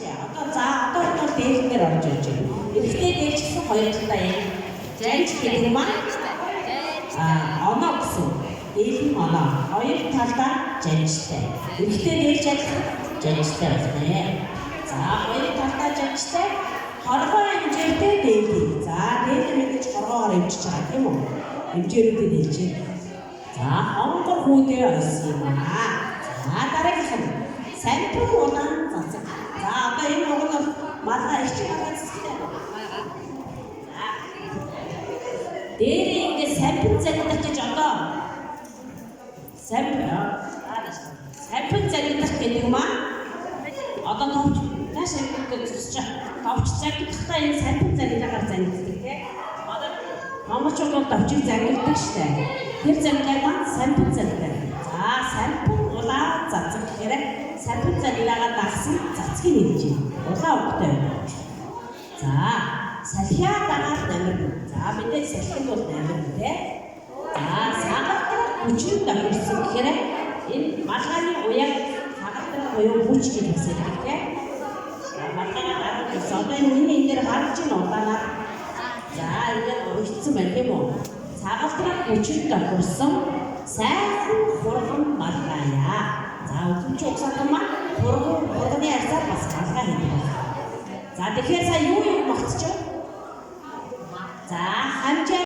Одоо за одоо бол дээлнээр орж ирж байна. Эрэгтэй дээлчсэн хоёр талдаа яг жанж гэдэг маань оноо гэсэн. Дээлэн оноо. Хоёр талдаа жанжтай. Эрэгтэй дээлж адилхан жанжтай байна. За хоёр талдаа жанжтай. Хоргоо хэмжээтэй дээлий. За дээлэн мэдээж хоргоогоор хэмжиж байгаа тийм үү? Хэмжээрүүдээ дээлж байна. За хонгор хүүдээ ойсон юм аа. За дараагийнх нь сампин улаан цацаг. За одоо энэ уг нь бол малгай их чинь малгай цэцэгтэй. За дээр ингээд сампин загнах гэж одоо сампин загнах гэдэг маань одоо товч нааш ингээд зогсож товч загнахдаа энэ сампин загнагаар загнадаг тий. Одоо монголчууд бол товчийг загнадаг штэ. Тэр загнаа маань сампин загнаа. За сампин улаан цацаг гэхээр сампин загнаагаа дагсан цацгийг нэрж байна. Улаан өнгөтэй байна. За салхиа дагаад намирна. За мэдээж салхинд бол намирна тий. За сагалтар хүчин тохирсон гэхээр энэ малгайны уяаг сагалтар буюу хүч гэж хэлдэг тий. За малгайгаа гаргаж ирсэн. Одоо энэ миний энэ дээр гарч ийн улаанаар. За энэ уйдсан байна тийм үү? Сагалтар хүчин тохирсон сайхан хурган малгайя. За өдөрч угсаад маань хурган хурганы арьсаар бас малгай хийдэг байна. За тэгэхээр сая юу юу магтчих вэ? За хамжаа